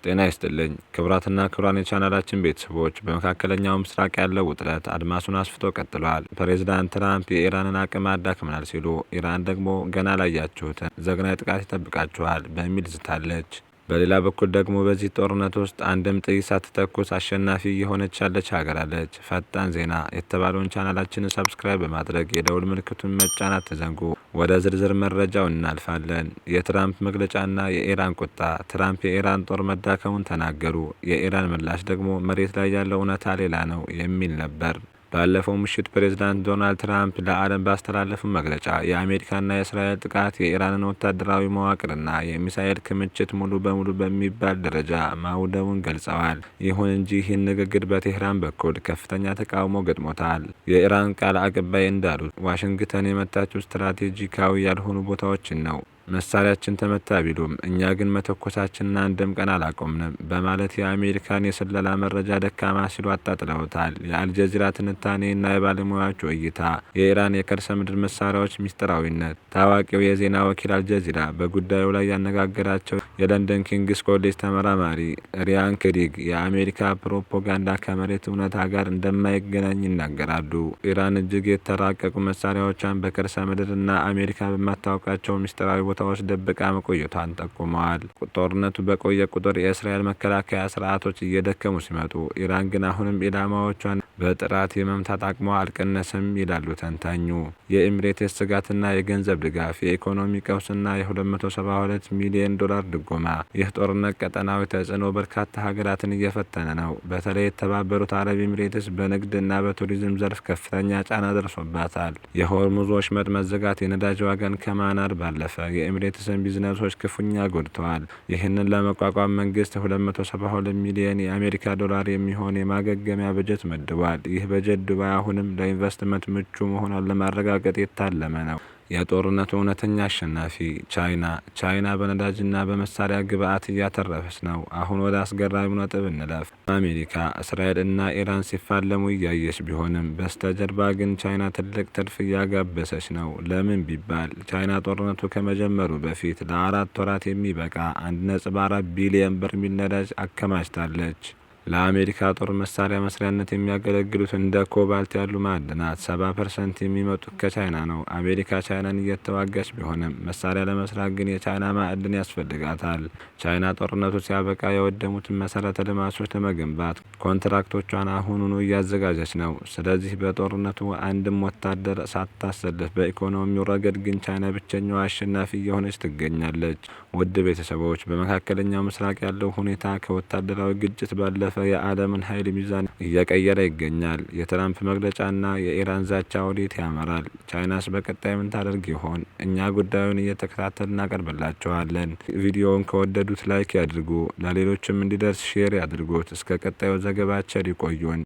ጤና ይስጥልኝ ክቡራትና ክቡራን የቻናላችን ቤተሰቦች፣ በመካከለኛው ምስራቅ ያለው ውጥረት አድማሱን አስፍቶ ቀጥሏል። ፕሬዚዳንት ትራምፕ የኢራንን አቅም አዳክመናል ሲሉ፣ ኢራን ደግሞ ገና ላያችሁትን ዘግናኝ ጥቃት ይጠብቃችኋል በሚል ዝታለች። በሌላ በኩል ደግሞ በዚህ ጦርነት ውስጥ አንድም ጥይት ሳትተኩስ አሸናፊ እየሆነች ያለች ሀገር አለች። ፈጣን ዜና የተባለውን ቻናላችንን subscribe በማድረግ የደውል ምልክቱን መጫን አትዘንጉ። ወደ ዝርዝር መረጃው እናልፋለን። የትራምፕ መግለጫና የኢራን ቁጣ። ትራምፕ የኢራን ጦር መዳከሙን ተናገሩ። የኢራን ምላሽ ደግሞ መሬት ላይ ያለው እውነታ ሌላ ነው የሚል ነበር። ባለፈው ምሽት ፕሬዝዳንት ዶናልድ ትራምፕ ለዓለም ባስተላለፉ መግለጫ የአሜሪካና የእስራኤል ጥቃት የኢራንን ወታደራዊ መዋቅርና የሚሳኤል ክምችት ሙሉ በሙሉ በሚባል ደረጃ ማውደሙን ገልጸዋል። ይሁን እንጂ ይህን ንግግር በቴህራን በኩል ከፍተኛ ተቃውሞ ገጥሞታል። የኢራን ቃል አቀባይ እንዳሉት ዋሽንግተን የመታችው ስትራቴጂካዊ ያልሆኑ ቦታዎችን ነው። መሳሪያችን ተመታ ቢሉም እኛ ግን መተኮሳችንን አንድም ቀን አላቆምንም በማለት የአሜሪካን የስለላ መረጃ ደካማ ሲሉ አጣጥለውታል። የአልጀዚራ ትንታኔ እና የባለሙያዎቹ እይታ፣ የኢራን የከርሰ ምድር መሳሪያዎች ሚስጥራዊነት። ታዋቂው የዜና ወኪል አልጀዚራ በጉዳዩ ላይ ያነጋገራቸው የለንደን ኪንግስ ኮሌጅ ተመራማሪ ሪያን ክሪግ የአሜሪካ ፕሮፓጋንዳ ከመሬት እውነታ ጋር እንደማይገናኝ ይናገራሉ። ኢራን እጅግ የተራቀቁ መሳሪያዎቿን በከርሰ ምድር እና አሜሪካ በማታውቃቸው ሚስጥራዊ ቦታዎች ደብቃ መቆየቷን ጠቁመዋል። ጦርነቱ በቆየ ቁጥር የእስራኤል መከላከያ ስርዓቶች እየደከሙ ሲመጡ፣ ኢራን ግን አሁንም ኢላማዎቿን በጥራት የመምታት አቅሟ አልቀነሰም ይላሉ ተንታኙ። የኤሚሬትስ ስጋትና የገንዘብ ድጋፍ፣ የኢኮኖሚ ቀውስና የ272 ሚሊዮን ዶላር ድጎማ። ይህ ጦርነት ቀጠናዊ ተጽዕኖ በርካታ ሀገራትን እየፈተነ ነው። በተለይ የተባበሩት አረብ ኤሚሬትስ በንግድ እና በቱሪዝም ዘርፍ ከፍተኛ ጫና ደርሶባታል። የሆርሙዝ ወሽመጥ መዘጋት የነዳጅ ዋጋን ከማናር ባለፈ የኤሚሬትስን ቢዝነሶች ክፉኛ ጎድተዋል። ይህንን ለመቋቋም መንግስት 272 ሚሊዮን የአሜሪካ ዶላር የሚሆን የማገገሚያ በጀት መድቧል። ይህ በጀት ዱባይ አሁንም ለኢንቨስትመንት ምቹ መሆኗን ለማረጋገጥ የታለመ ነው። የጦርነቱ እውነተኛ አሸናፊ ቻይና። ቻይና በነዳጅና በመሳሪያ ግብዓት እያተረፈች ነው። አሁን ወደ አስገራሚው ነጥብ እንለፍ። አሜሪካ፣ እስራኤል እና ኢራን ሲፋለሙ እያየች ቢሆንም በስተጀርባ ግን ቻይና ትልቅ ትርፍ እያጋበሰች ነው። ለምን ቢባል ቻይና ጦርነቱ ከመጀመሩ በፊት ለ4 ወራት የሚበቃ 1.4 ቢሊየን በርሜል ነዳጅ አከማችታለች። ለአሜሪካ ጦር መሳሪያ መስሪያነት የሚያገለግሉት እንደ ኮባልት ያሉ ማዕድናት 70% የሚመጡት ከቻይና ነው። አሜሪካ ቻይናን እየተዋጋች ቢሆንም መሳሪያ ለመስራት ግን የቻይና ማዕድን ያስፈልጋታል። ቻይና ጦርነቱ ሲያበቃ የወደሙትን መሰረተ ልማቶች ለመገንባት ኮንትራክቶቿን አሁኑኑ እያዘጋጀች ነው። ስለዚህ በጦርነቱ አንድም ወታደር ሳታሰልፍ በኢኮኖሚው ረገድ ግን ቻይና ብቸኛዋ አሸናፊ እየሆነች ትገኛለች። ውድ ቤተሰቦች፣ በመካከለኛው ምስራቅ ያለው ሁኔታ ከወታደራዊ ግጭት ባለፈ የዓለምን ኃይል ሚዛን እየቀየረ ይገኛል። የትራምፕ መግለጫና የኢራን ዛቻ ወዴት ያመራል? ቻይናስ በቀጣይ ምን ታደርግ ይሆን? እኛ ጉዳዩን እየተከታተልን እናቀርብላችኋለን። ቪዲዮውን ከወደዱት like ያድርጉ፣ ለሌሎችም እንዲደርስ share ያድርጉት። እስከ ቀጣዩ ዘገባ ቸር ይቆዩን።